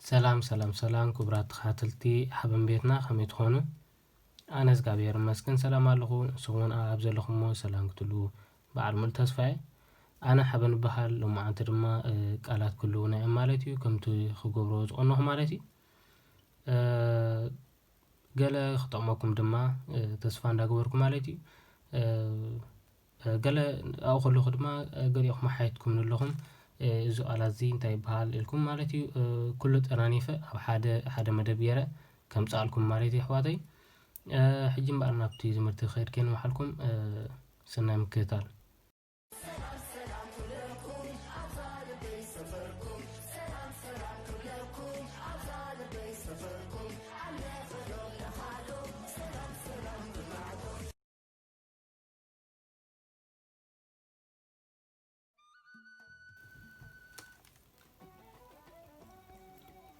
ሰላም ሰላም ሰላም ክቡራት ተኸታተልቲ ሓበን ቤትና ከመይ ትኾኑ? ኣነ እግዚኣብሔር ይመስገን ሰላም ኣለኹ። ንስኹም እውን ኣብ ዘለኹሞ ሰላም ክትህልዉ በዓል ሙሉ ተስፋ እየ። ኣነ ሓበን እበሃል። ሎማዓንቲ ድማ እ፣ ቃላት ክህልዉና እዮም ማለት እዩ። ከምቲ ክገብሮ ዝቐነኹ ማለት እዩ። እ፣ ገለ ክጠቕመኩም ድማ እ፣ ተስፋ እንዳገበርኩ ማለት እዩ። እ፣ እ፣ ገለ ኣብኡ ከለኹ ድማ እ፣ ገሊኹም ሓየትኩም ኣለኹም። እ፣ እዚ ቃላት እዚ እንታይ ይበሃል ኢልኩም ማለት እዩ። እ፣ ኩሉ ጠናኒፈ ኣብ ሓደ ሓደ መደብ ገይረ ከምፅኣልኩም ማለት እዩ ኣሕዋተይ። እ፣ ሕጂ እምበኣር ናብቲ ትምህርቲ ክኸይድ ከይነ ምሓልኩም እ፣ ሰናይ ምክትታል።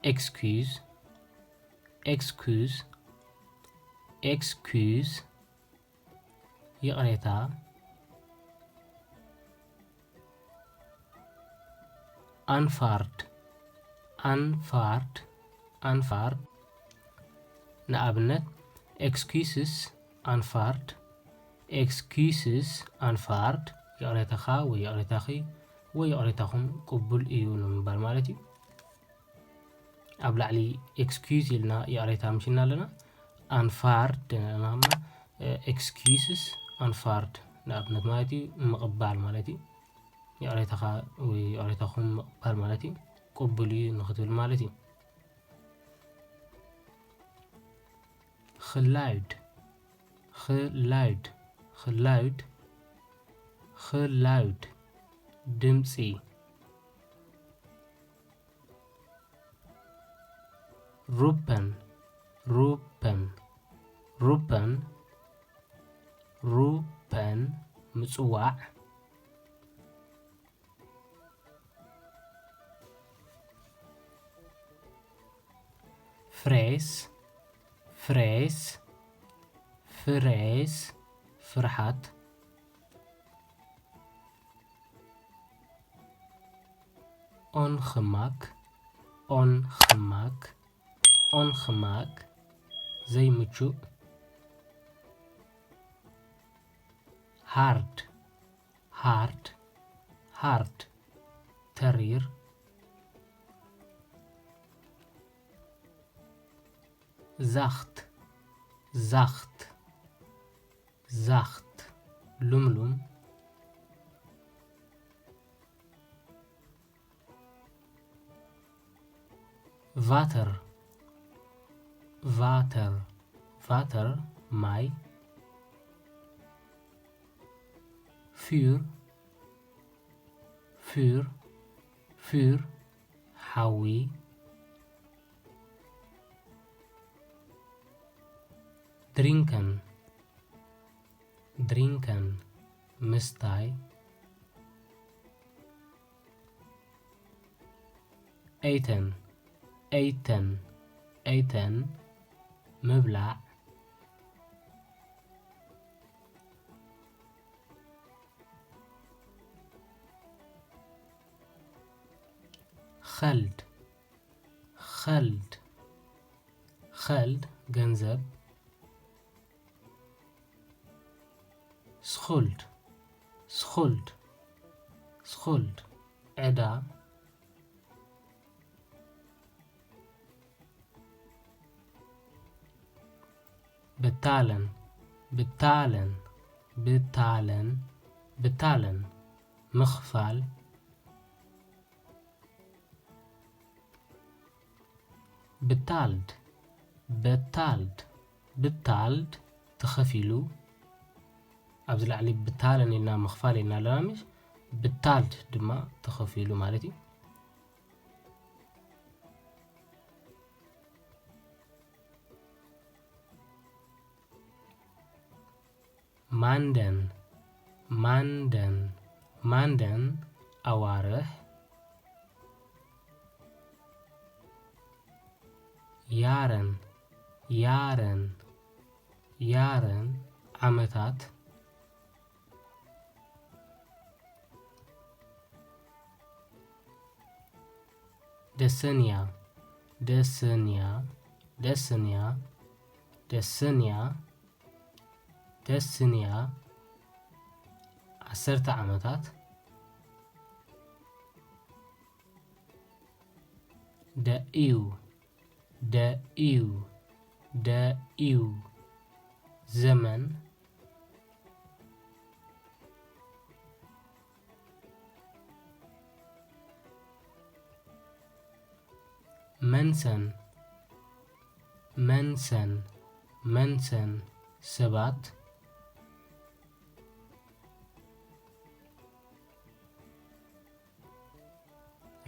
excuse excuse excuse ይቕሬታ። ኣንፋርድ ኣንፋርድ ኣንፋርድ። ንኣብነት excuses ኣንፋርድ፣ excuses ኣንፋርድ። ይቕሬታኻ ወይ ይቕሬታኺ ወይ ይቕሬታኹም ቅቡል እዩ ንምባል ማለት እዩ። ኣብ ላዕሊ excuse ኢልና ይቕሬታ ምሽና ኣለና። ኣንፋርድ ኢልና ድማ excuses ኣንፋርድ ንኣብነት ማለት እዩ ምቕባል ማለት እዩ። ይቕሬታኻ ወይ ይቕሬታኹም ምቕባል ማለት እዩ ቅቡል እዩ ንክትብል ማለት እዩ። ክላውድ ክላውድ ክላውድ ክላውድ ድምፂ። ሩፐን ሩፐን ሩፐን ሩፐን ምጽዋዕ። ፍሬስ ፍሬስ ፍሬስ ፍርሓት። ኦንኽማክ ኦንኽማክ ኦንኽማክ ዘይምቹእ። ሃርድ ሃርድ ሃርድ ተሪር። ዛኽት ዛኽት ዛኽት ሉምሉም። ቫተር ቫተር ቫተር ማይ። ፊር ፊር ፊር ሓዊ። ድሪንከን ድሪንከን ምስታይ። ኤተን ኤተን ኤተን ምብላዕ። ኸልድ ኸልድ ኸልድ ገንዘብ። ስኹልድ ስኹልድ ስኹልድ ዕዳ። ብታለን ብታለን ብታለን ብታለን ምኽፋል። ብታልድ በታልድ ብታልድ ተኸፊሉ። ኣብዚ ላዕሊ ብታለን ኢልና ምኽፋል ኢልና ኣለና ምሽ? ብታልድ ድማ ተኸፊሉ ማለት እዩ። ማንደን ማንደን ማንደን ኣዋርሕ። ያረን ያረን ያረን ዓመታት። ደሰንያ ደስንያ፣ ደስንያ፣ ደስንያ፣ ደስንያ፣ ዓሰርተ ዓመታት። ደእዩ፣ ደእዩ፣ ደእዩ፣ ዘመን። መንሰን፣ መንሰን፣ መንሰን፣ ሰባት።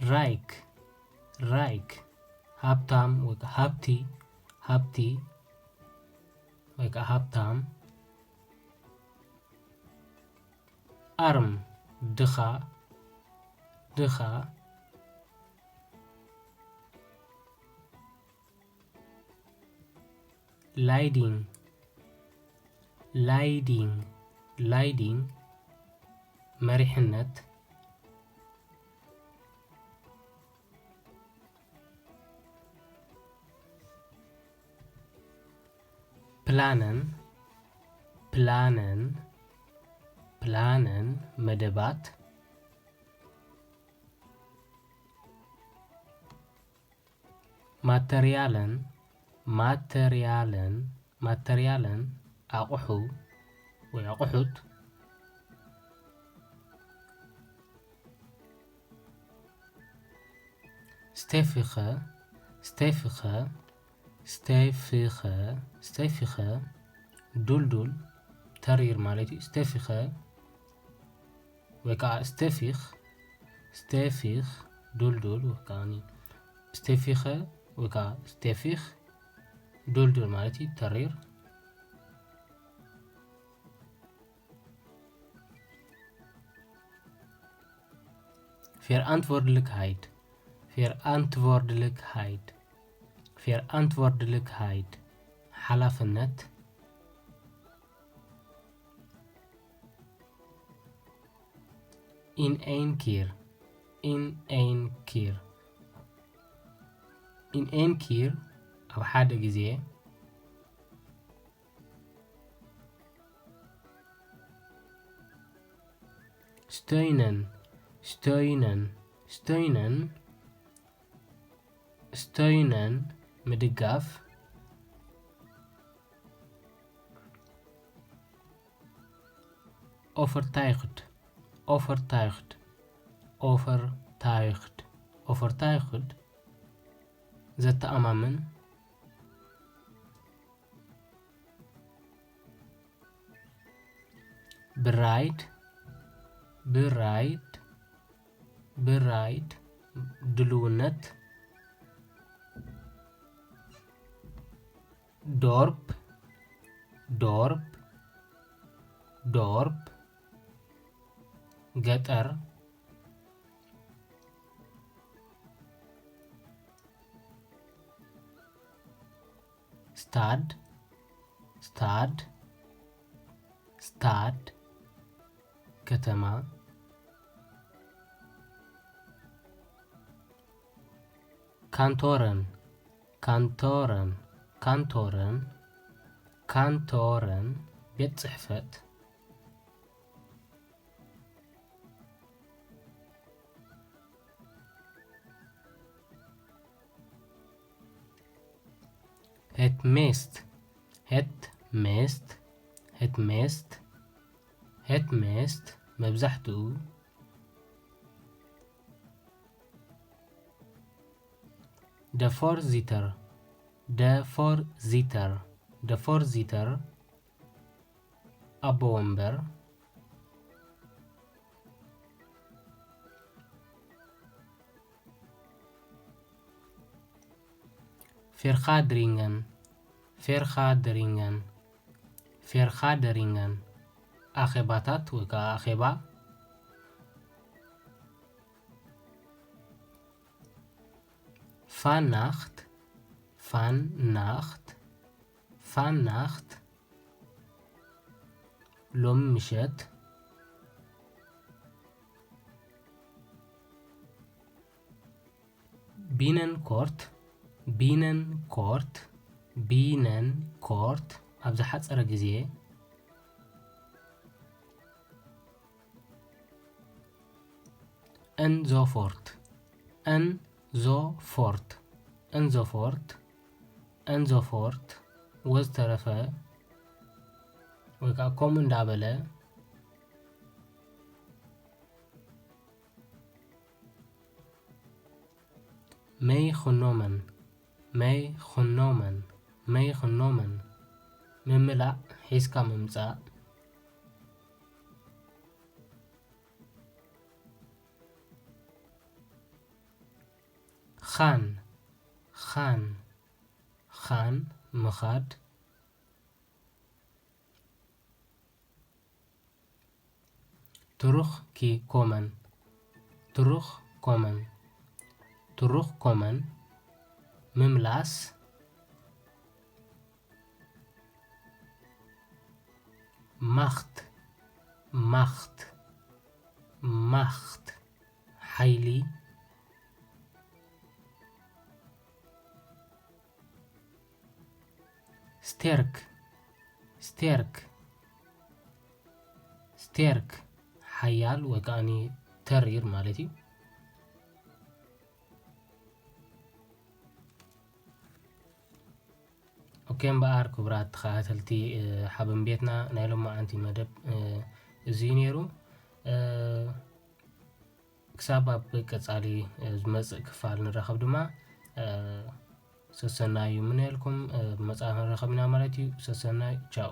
ራይክ፣ ራይክ፣ ሃብታም ወይ ከዓ ሃብቲ፣ ሃብቲ ወይ ከዓ ሃብታም። ኣርም፣ ድኻ፣ ድኻ። ላይዲንግ፣ ላይዲንግ፣ ላይዲንግ፣ መሪሕነት። ፕላነን፣ ፕላነን፣ ፕላነን፣ መደባት። ማተርያለን፣ ማተርያለን፣ ማተርያለን፣ ኣቑሑ ወይ ኣቑሑት። ስቴፊኸ፣ ስቴፊኸ፣ ስቴፊኸ፣ ስቴፊኸ፣ ዱልዱል፣ ተሪር ማለት እዩ። ስቴፊኸ ወይ ከዓ ስቴፊኽ፣ ስቴፊኽ፣ ዱልዱል ወይ ከዓ ኒ-፣ ስቴፊኸ ወይ ከዓ ስቴፊኽ፣ ዱልዱል ማለት እዩ፣ ተሪር። ፌር ኣንትቮርድልክሃይድ፣ ፌር ኣንትቮርድልክሃይድ፣ ፌር ኣንትቮርድልክሃይድ፣ ሓላፍነት። ኢን ኤን ኪር፣ ኢን ኤን ኪር፣ ኢን ኤን ኪር፣ ኣብ ሓደ ግዜ። ስቶይነን፣ ስቶይነን፣ ስቶይነን፣ ስቶይነን፣ ምድጋፍ። ኦፈርታይኽድ፣ ኦፈርታይኽድ፣ ኦፈርታይኽድ፣ ኦፈርታይኽድ፣ ዘተኣማምን። ብራይድ፣ ብራይድ፣ ብራይድ፣ ድልውነት። ዶርፕ፣ ዶርፕ፣ ዶርፕ፣ ገጠር። ስታድ፣ ስታድ፣ ስታድ፣ ከተማ። ካንቶረን፣ ካንቶረን፣ ካንቶረን፣ ካንቶረን፣ ቤት ጽሕፈት። ሄትሜስት፣ ሄትሜስት፣ ሄትሜስት፣ ሄትሜስት፣ መብዛሕትኡ። ደ ፎርዚተር፣ ደ ፎርዚተር፣ ደ ፎርዚተር፣ ኣቦ ወንበር። ፌርኻ ድሪንገን፣ ፌርኻ ድሪንገን፣ ፌርኻ ድሪንገን፣ ኣኼባታት ወይ ከዓ ኣኼባ። ፋናኽት፣ ፋናኽት፣ ፋናኽት፣ ሎሚ ምሸት። ቢነንኮርት፣ Binnenkort, Binnenkort፣ ኣብ ዝሓጸረ ግዜ። En zo voort፣ en zo voort፣ en zo voort፣ en zo voort፣ ወዝተረፈ ወይ ከዓ ከምኡ እንዳበለ። Meegenomen፣ meegenomen፣ meegenomen፣ ምምላእ፣ ሒዝካ ምምጻእ። Gaan፣ gaan፣ gaan፣ ምኻድ። Terugkomen፣ terugkomen፣ terugkomen፣ ምምላስ። Macht፣ macht፣ macht፣ ሓይሊ። Sterk፣ sterk፣ sterk፣ ሓያል ወይ ከዓኒ ተሪር ማለት እዩ። ኦኬ እምበኣር ክቡራት ተኸታተልቲ፣ እ፣ ሓበን ቤትና ናይ ሎማዓንቲ መደብ፣ እ፣ እዚ እዩ ነይሩ። እ፣ ክሳብ ኣብ ቀጻሊ፣ እ፣ ዝመጽእ ክፋል ንራኸብ ድማ፣ እ፣ ሰሰናዩ ምነየልኩም፣ እ፣ ብመጽሓፍ ንራኸብ ኢና ማለት እዩ። ሰሰናዩ፣ ቻው።